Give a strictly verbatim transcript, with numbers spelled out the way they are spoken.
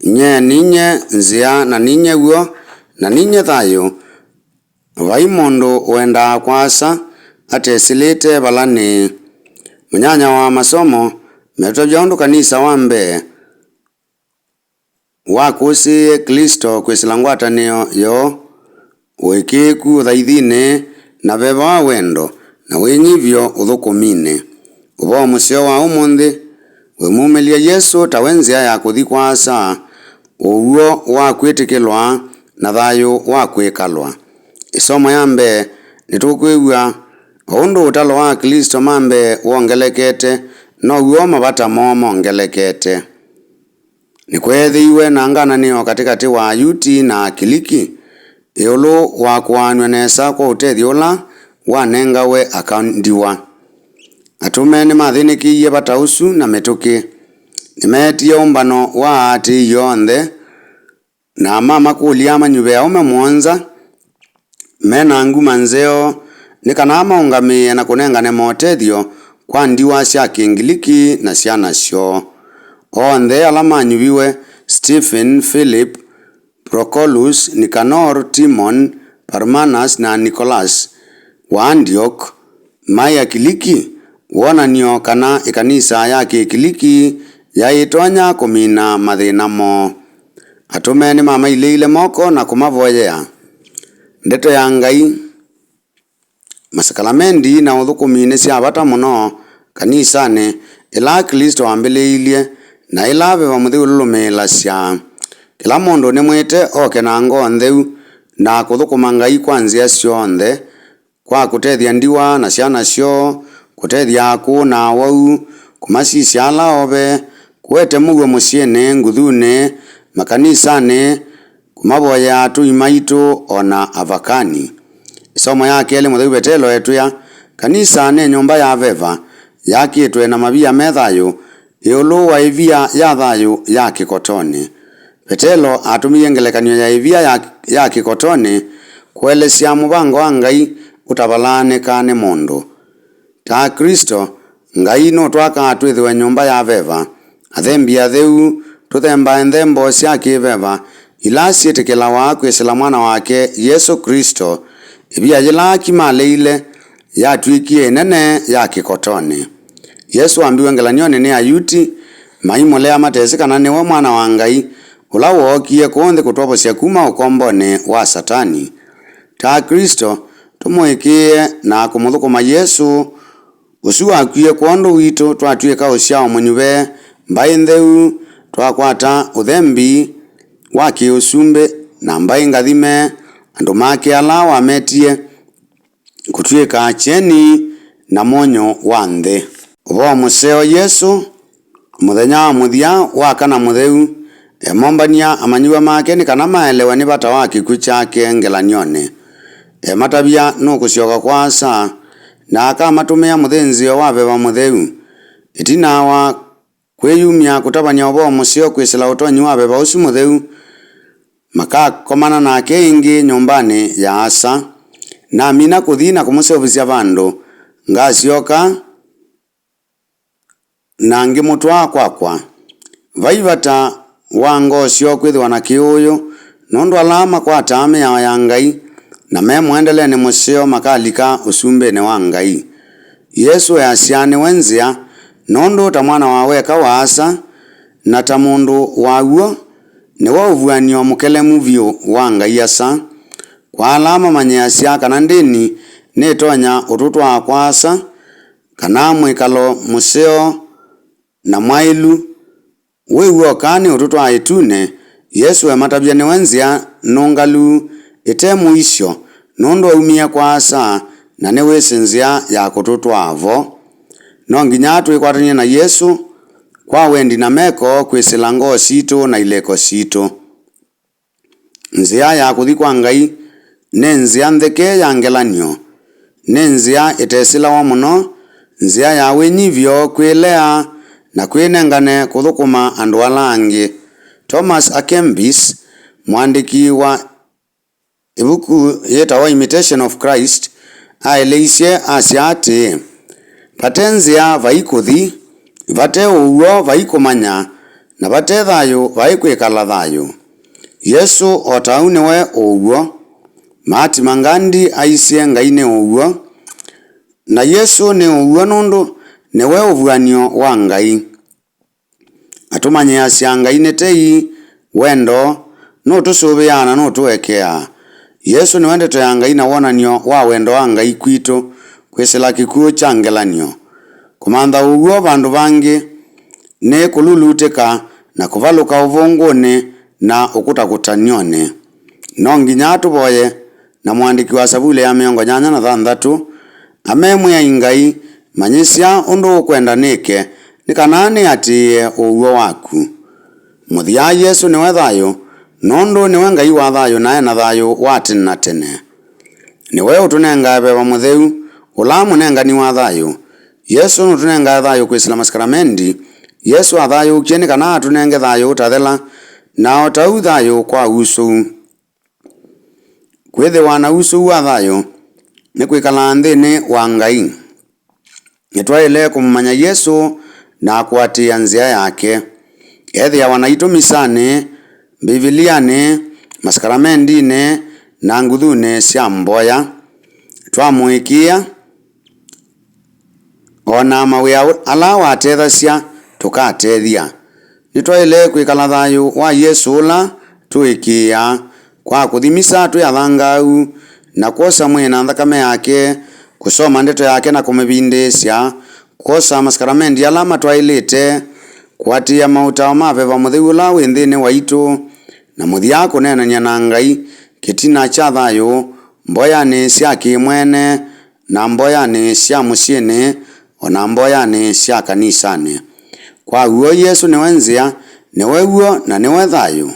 Nyie ninyie nzĩa, na ninyie w'o, na ninyie thayũ. Vai mũndũ ũendaa kwa Asa atesĩlĩte vala nĩĩ. Mũnyanya wa masomo metũtavya ũndũ kanisa wa mbee wakũsĩĩe Klĩsto kwĩsĩla ngwatanĩo yoo, ũĩkĩĩku ũthaithinĩ, na veva wa wendo na wĩnyivyo ũthũkũminĩ. Ũvoo mũseo wa ũmũnthĩ wĩmumĩlya Yesũ tawe nzĩa ya kũthi kwa Asa, ũw'o wa kwĩtĩkĩlwa, na thayũ wa kwĩkalwa. Ĩsomo ya mbee, nĩtũkwĩw'a o ũndũ ũtalo wa Aklĩsto ma mbee wongelekete, now'o mavata moo mongelekete. Nĩkweethĩiwe na ngananĩo katĩkatĩ wa Ayuti na Akiliki ĩũlũ wa kũaanw'a nesa kwa ũtethyo ũla wanengawe aka ndiwa. Atũme nĩmathĩnĩkĩie vata ũsu na mĩtũkĩ. Nĩmeetie ũmbano wa aatĩĩi onthe, na mamakũlya manyuve aũme mũonza me na nguma nzeo, nĩ kana maũngamĩe na kũnengane motethyo kwa ndiwa sya Kĩngiliki na syana syoo. Onthe ala manyuviwe, Stephen, Philip, Prochorus, Nicanor, Timon, Parmenas, na Nicholas wa Antioch, maĩ Akiliki, wonany'o kana ĩkanisa ya Kĩkiliki yaĩ ĩtonya kũmina mathĩna moo. Atũme nĩmamailĩile moko na kũmavoyea. Ndeto ya Ngai, masakalamendi na ũthũkũmi nĩ sya vata mũno kanisanĩ ĩla Klĩsto wambĩlĩĩilye na ĩla Veva Mũtheu ũlũlũmĩĩlasya. Kĩla mũndũ nĩmwĩte oke na ngoo ntheu na kũthũkũma Ngai kwa nzĩa syonthe, kwa kũtethya ndiwa na syana syoo, kũtethya akũũ na awau, kũmasisya ala ove, kũete mũuo mũsyĩnĩ, nguthunĩ, makanisanĩ, kũmavoyea atũi maitũ, o na avakani. Ĩsomo ya kelĩ, Mũtheu Vetelo etwĩa, kanisa nĩ nyũmba ya veva yakĩtwe na mavia me thayũ, ĩũlũ wa ĩvia ya thayũ ya kĩkotonĩ. Vetelo atũmĩie ngelekany'o ya ĩvia ya, ya kĩkotonĩ kũelesya mũvango wa Ngai ũtavalaanĩkaa nĩ mũndũ. Ta Aklĩsto, Ngai nũtwakaa twĩthĩwe nyũmba ya veva, athembi atheu, tũthembae nthembo sya kĩ-veva ila syĩtĩkĩlawa kwĩsĩla Mwana wake, Yesũ Klĩsto, ĩvia yĩla akimaleile yatw'ĩkie ĩnene ya kĩkotonĩ. Yesũ ambiwe ngelany'onĩ nĩ Ayuti, maimũlea matesĩ kana nĩwe Mwana wa Ngai, ũla wookie kũũ nthĩ kũtwovosya kuma ũkombonĩ wa Satani. Ta Aklĩsto, tũmũĩkĩĩe na kũmũthũkũma Yesũ, ũsu wakwie kwondũ witũ, twatw'ĩka ũsyao mũnyuve, mbaĩ ntheu, twakwata ũthembi wa kĩ-ũsumbĩ, na mbaĩ ngathime andũ make ala wametie kũtw'ĩka kyeni na mũnyũ wa nthĩ. Ũvoo mũseo, Yesũ, mũthenya wa mũthya wa kana mũtheu, emombany'a amanyĩw'a make nĩ kana maelewe nĩ vata wa kĩkw'ũ kyake ngelany'onĩ. Ematavya nũkũsyoka kwa Asa, na akamatũmĩa mũthĩnzĩo wa Veva Mũtheu. Ĩtina wa kwĩyumya kũtavany'a ũvoo mũseo kwĩsĩla ũtonyi wa Veva ũsu mũtheu, makakomana nake ĩngĩ nyũmbanĩ ya Asa. Namina kũthi na kũmũseũvĩsya vandũ, ngasyoka na ngĩmũtwaa kwakwa. Vai vata wa ngoo syoo kwĩthĩwa na kĩũũyũ, nũndũ ala makwataa mĩao ya Ngai na me mũendelenĩ mũseo makalika ũsumbĩnĩ wa Ngai. Yesũ easya nĩwe nzĩa, nũndũ ta mwana wa weka wa Asa, na ta mũndũ wa w'o, nĩwe ũvuan'yo mũkelemu vyũ wa Ngai Asa. Kwa ala mamanyĩasya kana ndĩni nĩtonya ũtũtwaa kwa Asa, kana mwĩkalo mũseo na mwaĩlu, wĩ w'oka nĩ ũtũtwaa ĩtunĩ, Yesũ ematavya nĩwe nzĩa nũngalu ĩte mũisyo, nũndũ aumie kwa Asa na nĩwĩsĩ nzĩa ya kũtũtwaa vo. No nginya twĩkwatany'e na Yesũ kwa wendi na meko kwĩsĩla ngoo sitũ na ilĩko sitũ. Nzĩa ya kũthi kwa Ngai nĩ nzĩa ntheke ya ngelany'o. Nĩ nzĩa ĩtesĩlawa mũno, nzĩa ya wĩnyivyo, kwĩlea, na kwĩnengane kũthũkũma andũ ala angĩ. Thomas à Kempis, mũandĩki wa ĩvuku yĩtawa Imitation of Christ, aeleisye asya atĩĩ, vate nzĩa vai kũthi, vate ũw'o vai kũmanya, na vate thayũ vai kwĩkala thayũ. Yesũ o ta ũu nĩwe ũw'o. Mahatma Gandhi aisye, "Ngai nĩ ũw'o." Na Yesũ nĩ ũw'o nũndũ nĩwe ũvuan'yo wa Ngai. Atũmanyĩasya Ngai nĩ tei, wendo, nũtũsũvĩaa na nũtũekeaa. Yesũ nĩwe ndeto ya Ngai na wonany'o wa wendo wa Ngai kwitũ kwĩsĩla kĩkw'ũ kya ngelany'o. Kũmantha ũw'o vandũ vangĩ nĩ kũlulutĩka na kũvalũka ũvũngũnĩ na ũkũtakũtany'onĩ. No nginya tũvoye, na mũandĩki wa Savulĩ ya mĩongo nyanya na thanthatũ amee Mwĩai Ngai, "Manyĩsya ũndũ ũkwenda nĩke, nĩ kana nĩatĩĩe ũw'o waku." Mũthya, Yesũ nĩwe thayũ, nũndũ nĩwe Ngai wa thayũ na e na thayũ wa tene na tene. Nĩwe ũtũnengae Veva Mũtheu, ũla mũnengani wa thayũ. Yesũ nũtũnengae thayũ kwĩsĩla masakramendi. Yesũ athayũũkie nĩ kana atũnenge thayũ ũtathela, na o ta ũu thayũ kwa usũu. Kwĩthĩwa na usũu wa thayũ nĩ kwĩkalaa nthĩnĩ wa Ngai. Nĩtwaĩle kũmũmanya Yesũ na kũatĩĩa nzĩa yake. Ethĩawa naitũ misanĩ, Mbivilianĩ, masakaramendinĩ, na nguthunĩ sya mboya. Twamũĩkĩĩa, o na mawĩa ala watethasya tũkatethya. Nĩtwaĩle kwĩkala thayũ wa Yesũ ũla tũĩkĩĩaa kwa kũthi misa twĩ athangaau, na kwosa mwĩĩ na nthakame yake, kũsoma ndeto yake na kũmĩvindĩĩsya, kwosa masakaramendi ala matwaĩlĩte, kũatĩĩa maũtao ma Veva Mũtheu ũla wĩ nthĩnĩ waitũ, na mũthya kũneenany'a na Ngai kĩtina kya thayũ mboyanĩ sya kĩ-mwene, na mboyanĩ sya mũsyĩnĩ, o na mboyanĩ sya kanisanĩ. Kwa w'o, Yesũ nĩwe nzĩa, nĩwe w'o, na nĩwe thayũ.